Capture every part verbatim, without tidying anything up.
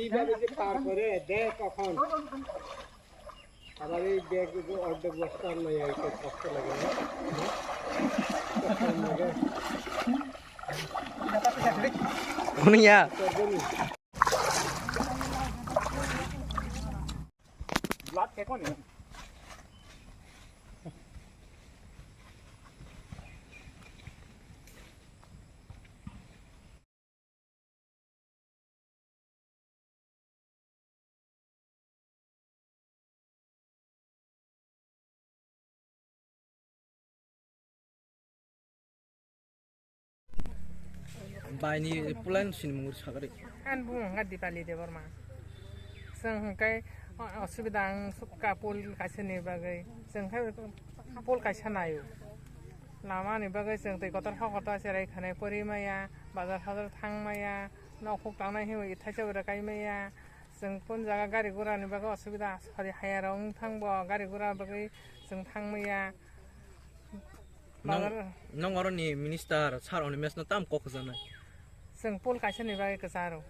এইভাবে যে পার করে দেখ কখন। আবার এই ব্যাগ অর্ধেক বস্তা আর নাই, একটু কষ্ট লাগে না? কষ্ট লাগে। কোন ইয়া? Baini plan sinimung sakari. An bung hwnka Dipali Debbarma. Chwng hwnkai osubida ang sukha pool kaisa ni bagwi. Chwng khai pool kaisa naio. Lama ni bagwi chwng twi kotor hok kotor cherai khanai pori maya, bazar hazar thang maya, nok huk tangnai hinwi thaisa ura kai maya. Chwng kun jaga gari gura ni bagwi osubida, sori haya rok wng thang bo gari gura bagwi chwng thang maya. Nong, bazar nong oro ni minister sir Animesh no tam kok khajaknai? Chwng pool kaisa ni bagwi kwcharo.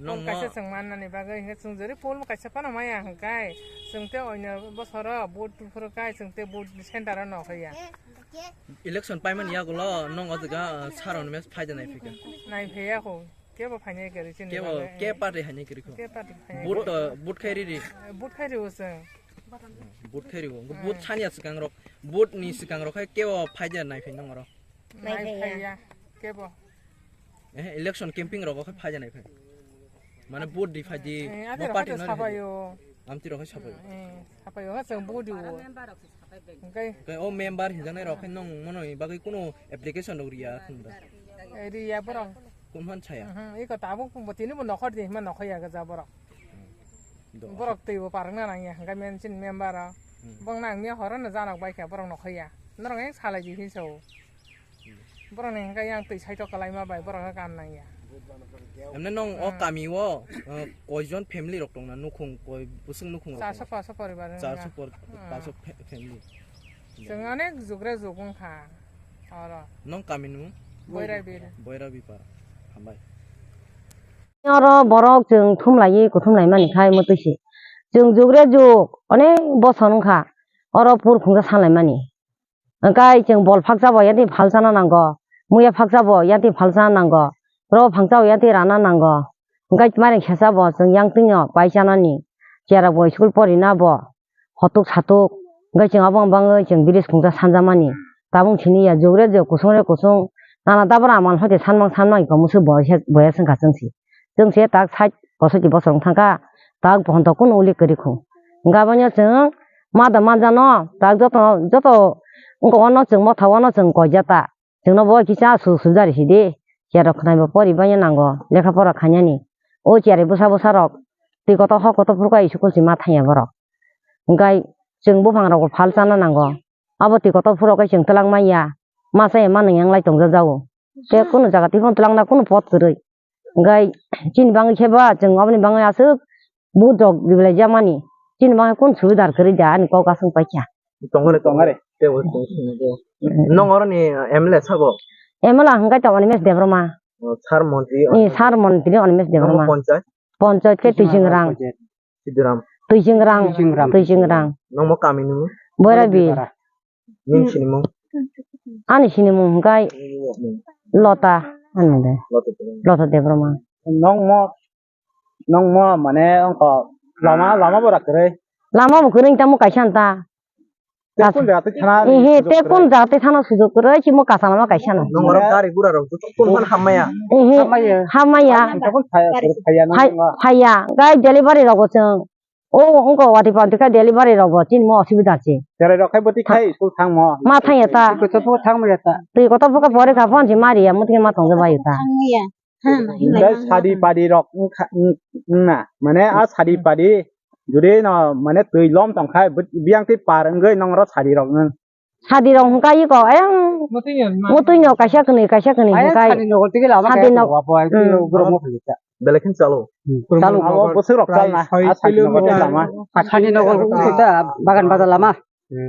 Nong pool kaisa mo chwng manna ni bagwi hwnkhe chwng jori pool kaisa phano maya hwnkhe chwng te oino bosoro vote phuru kai chwng te vote center o nokhoya. Election paimani yagulo nong o jaga sir Animesh phaida nai phika? Nai phaiya kho. Kebo phainai kwrwi chini bagwi. Kebo, ke party hainai kwrwi kho? Ke party phainai. Vote to, vote khai riri? Vote khai rwo chwng. Vote khai rwo. Vote sanya swkang rok. Vote ni swkang rok khai kebo phaida nai phai nong oro? Nai phaiya. Kebo. Eh, election camping rok khai phaida nai phai. Mane vote di phai di. Eh, abo party no sapayo. Amtwi rok khai sapayo. Eh, sapayo ha chwng vote di o. Hwnkhe o member hinjaknai rok khe nwng mono ni bagwi kunu application rok riya thung da? Eh, riya borok. Kun phan chaya? Mhm, iko tabuk bo tini bo nokhor di hima nokhoya gaja borok. Hmm. Borok twi bo parwngna nangya hwnkhe men chini member o. Hmm. Bong nangya horo no janok bai khe borok nokhoya. Norok ek salai di hinsa o. Borok ni hwnkhe yang twi saitok kwlaima bai borok no kan nangya. Emne nong o kami o, eh, koijon family rok tongna nukhung koi bwswk nukhung rok tongo? Charso paso poribar wngya. Charso por-, hmm, paso fa-, family. Chwng onek jugre jug wngkha oro. Nong kami ni mung? Boirabir. Boirabipar. Hambai. Oro borok chwng thumlaiwi kuthumlai mani khai mwtwi se. Chwng jugre jug onek bosor wngkha oro pur khungsa sanlai mani. Hwnkhe chwng bol phaksa bo yatwi phalsana nango, muya phaksa bo yatwi phalsana nango, ro phangsa bo yatwi rana nango. Hwnkhe mairing sesa bo chwng yang twino pai chanani, chera bo school porina bo hotuk satuk, hwnkhe chwng abo wng bangwi chwng bridge khungsa sanjamani. Tabuk siniya jugre jug kusungre kusung, nana dabra amal hoite sanmang sanmang iko musu boyes boyes wngkha chwngsi. Chwngse tak sait posoiti bosor wng thangkha, tak bohonto kunu uli kwrwi khu. Hwnkhe abono chwng ma da manjano, tak joto, joto wngkha wano chwng motha wano chwng koijata. Chwngno bo kisa su-, sujari sidi. Cherok khwnai bo pori baino nango, lekha pora khainani. O cherai bwsa bwsa rok, twi kotor hok kotor phuru kai school si ma thangya borok. Hwnkhe chwng buphang rok bo phal chana nango. Abo twi kotor phuru kai chwng twlang manya. Ma chaya ma nwngyang lai tongjajago. Tei kunu jaga twi phano twlangna kunu pot kwrwi. Hwnkhe chini bagwi khe ba chwng oboni bagwi aswk vote rok rilaijak mani. Chini bagwi kunu subidar kwrwi da ani kok aswk paikha. Tongare, tongare. Tei bo tong sini tei. Nong oro ni M L A sabo? M L A hwnkhe tongmani Mes Debbarma. O, sir montri. Ni sir montri Animesh Debbarma. Nong ponchayat? Ponchayat khe Twijingrang. Sidiram. Twijingrang. Twijingrang. Twijingrang. Nong mo kami ni? Boirabi. Nini sinimung? Ani sinimung hwnkhe Lota. Ano de. Lota Debbarma. Lota Debbarma. Nong mo, nong mo mane ongko lama, lama bora kwrwi. Lama bo kwrwi tamo kaisa nta. Tei kun jaga twi thana? Ehe, tei kun jaga twi thana sujok kwrwi chimo kacha lama kaisa no. Nong oro gari gura rok joto kun phan hammaya? Ehe, hammaya. Hammaya. Phai-, phaiya, gai delivery rogo chwng. O, wngkha watwi pantwi kha delivery rok bo chini mo osubida se. Cherai rok khai bwtwi khai school thangmo. Ma thangya ta. Twi kotor phuka pore kha phone se ma riya, muthungya ma tongja bayu ta. Thangya. Bai sadi padi rok wngkha, wng-, wngna. Mane a sadi padi jodi no mane twi lom tong khai, biyang twi par wngwi nong oro sadi rok wng. Sadi rok hwnkha iko, ayang. Mutwi no kaisa kwnwi, kaisa kwnwi hwnkha. Sadi no, belai khe chalo. Chalo. Abo bwswk rok chalna, a sadi no lama. Sadi no, bagan bazar lama.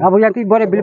Abo yang twi bore bil